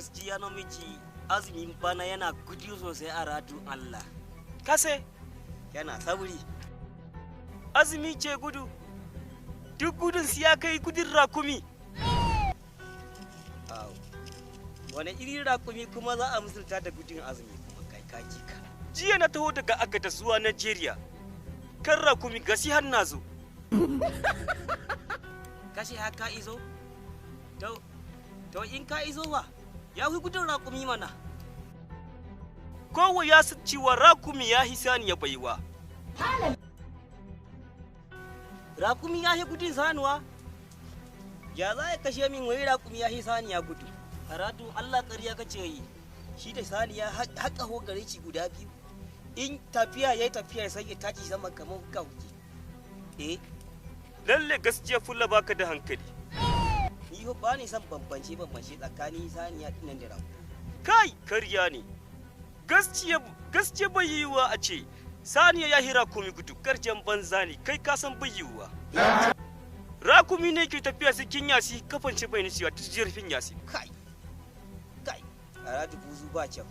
Gaskiya namiji azumin bana yana gudu sosai a radu Allah. Kase yana sauri. Azumi ce gudu. Duk gudun su ya kai gudun rakumi. Wane irin rakumi kuma za a misalta da gudun azumi kuma kai kaki ka. Jiya na taho daga Agada zuwa Najeriya. Kan rakumi gasi har na zo. Kashe haka izo? To in ka izo ba, ya fi gudun rakumi mana. Kowa ya san cewa rakumi ya hi saniya baiwa. Rakumi ya hi gudun sanuwa? Ya za ya kashe min wai rakumi ya hi saniya gudu? Haratu Allah ƙarya kace yi. Shi da saniya haƙa ho gare shi guda biyu. In tafiya yayi tafiya sai ya tashi sama kamar huka. Eh, lalle gaskiya fulla baka da hankali. Ni ba ni son bambance bambance tsakanin saniya dinnan da rago. Kai karya ne. Gaskiya bai yiwuwa a ce saniya ya hira komi gudu karjan banza ne kai ka san bai yiwuwa. Rakumi ne ke tafiya cikin yasi kafan shi bai nisiwa ta jirfin yasi. Kai kai Aradu buzu ba kyau.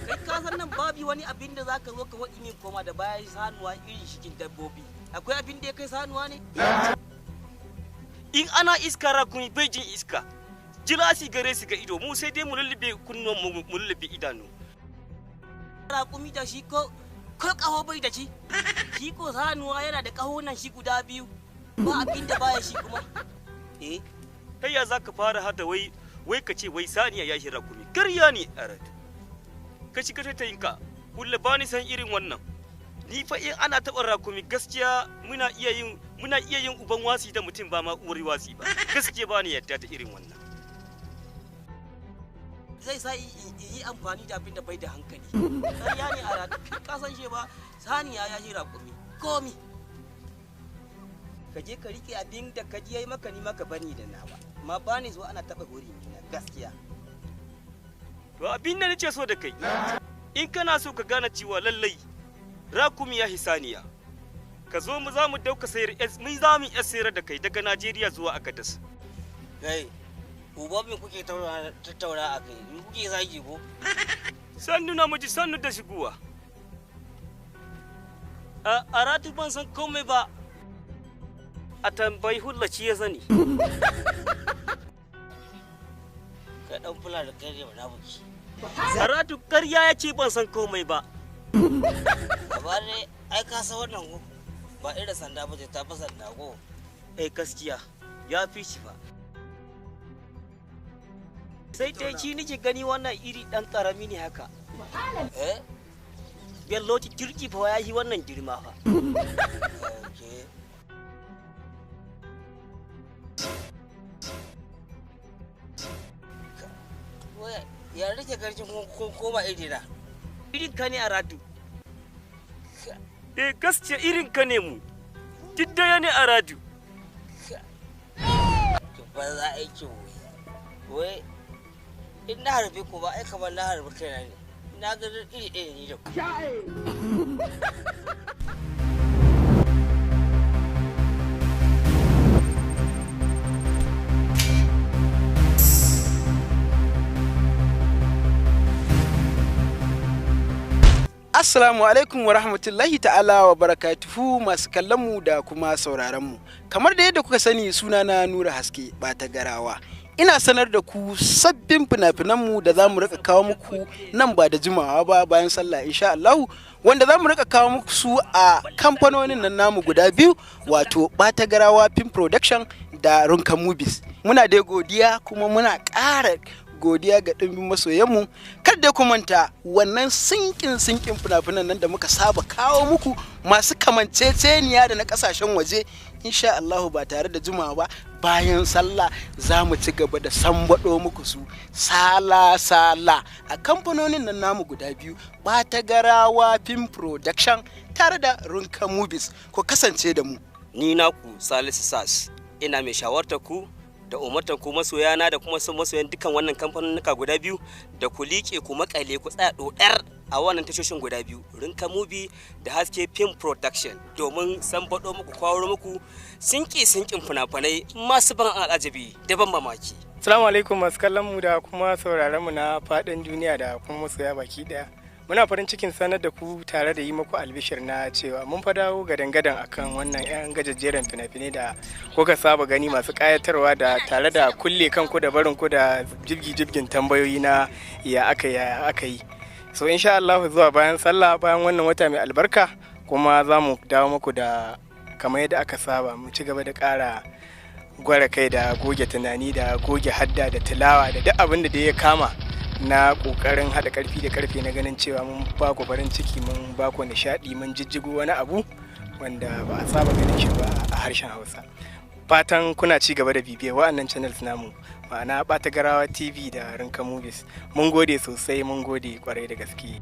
Kai ka san nan babu wani abin da zaka zo ka waɗi min koma da bayan sanuwa irin shikin dabbobi. Akwai abin da ya kai sanuwa ne? In ana iska rakumi bai jin iska. Jilasi gare su ga ido mu sai dai mu lullube kunnuwan mu mu lullube idanu. Rakumi da shi ko kaho bai da shi. Shi ko sanuwa yana da kaho nan shi guda biyu. Ba abin da baya shi kuma. Eh, ta ya za ka fara hada wai ka ce wai saniya ya shi rakumi. Karya ne Aradu. Ka shiga taitayinka. Kulle ba ni san irin wannan. Ni fa in ana taɓa rakumi gaskiya muna iya yin uban wasi da mutum ba ma uwar wasi ba. Gaskiya ba ni yadda da irin wannan. Zai sa yi amfani da abin da bai da hankali. Karya ne Aradu. Ka san shi ba saniya ya shi rakumi. Komi. Ka je ka rike abin da ka ji yayi maka ni maka bani da nawa. Ma ba ni zo ana taɓa gori ni na gaskiya. To abin da nace so da kai. In kana so ka gane cewa lallai rakumi ya hisaniya. Ka zo mu za mu dauka sayar mun za mu iya sayar da kai daga Najeriya zuwa Agadas. Kai, uban me kuke tattauna a kai? Me kuke zagi ko? Sannu na miji sannu da shigowa. A ratu ban san komai ba. A tambayi hullaci ya sani. Ka dan fula da kai ne munafiki. Saratu ƙarya ya ce ban san komai ba. Amma dai ai ka san wannan ko ba irin sanda ba ce ta fi sanda ko. Eh gaskiya ya fi shi ba. Sai dai shi nake gani wannan iri dan karami ne haka. Eh? Bello kirki fa ya yi wannan girma fa. Okay. Ya rike garjin koma irina. Irin ka ne a radu. Eh gaskiya irin ka ne mu. Duk daya ne a radu. Ki ba za a yi wai. In na harbe ku ba ai kamar na harbe kaina ne. Na ga iri ɗaya ne da ku. Assalamu alaikum wa rahmatullahi ta'ala wa barakatuhu masu kallonmu da kuma sauraronmu. Kamar da yadda kuka sani sunana Nura Haske ba ta garawa. Ina sanar da ku sabbin fina-finanmu da za mu rika kawo muku nan ba da jimawa ba bayan sallah insha Allahu wanda za mu rika kawo muku su a kamfanonin nan namu guda biyu wato Bata Garawa Film Production da Runka Movies. Muna dai godiya kuma muna ƙara godiya ga ɗimbin masoyanmu. Kar da ku manta wannan sinkin sinkin fina-finan nan da muka saba kawo muku masu kamanceceniya da na ƙasashen waje insha Allahu ba tare da jimawa ba bayan sallah za mu ci gaba da sambaɗo muku su sala sala a kamfanonin nan namu guda biyu Bata Garawa Film Production tare da Runka Movies. Ku kasance da mu. Ni naku Salisu Sas ina mai shawartar ku da umartar ku masoyana da kuma son masoyan dukkan wannan kamfanonuka guda biyu da ku liƙe ku makale ku tsaya ɗoɗar a wannan tashoshin guda biyu Rinka Movie da Haske Film Production domin san baɗo muku kwaro muku sinki sinkin fina-finai masu ban al'ajabi da ban mamaki. Assalamu alaikum masu kallon mu da kuma sauraron mu na faɗin duniya da kuma masoya baki ɗaya. Muna farin cikin sanar da ku tare da yi muku albishir na cewa mun fa dawo gadan-gadan akan wannan 'yan gajejjeren fina-finai da kuka saba gani masu ƙayatarwa da tare da kulle kanku da barin ku da jibgi-jibgin tambayoyi na ya aka ya aka yi. So insha Allah zuwa bayan sallah, bayan wannan wata mai albarka, kuma za mu dawo muku da kamar yadda aka saba, mu ci gaba da ƙara gwara kai da goge tunani da goge hadda da tilawa da duk abin da dai ya kama na kokarin haɗa ƙarfi da ƙarfe na ganin cewa mun ba ku farin ciki, mun ba ku nishaɗi, mun jijjigo wani abu wanda ba a saba ganin shi ba a harshen Hausa. Fatan kuna ci gaba da bibiyar wa'annan channels namu, ma'ana Ɓata Garawa TV da Rinka Movies. Mun gode sosai, mun gode kwarai da gaske.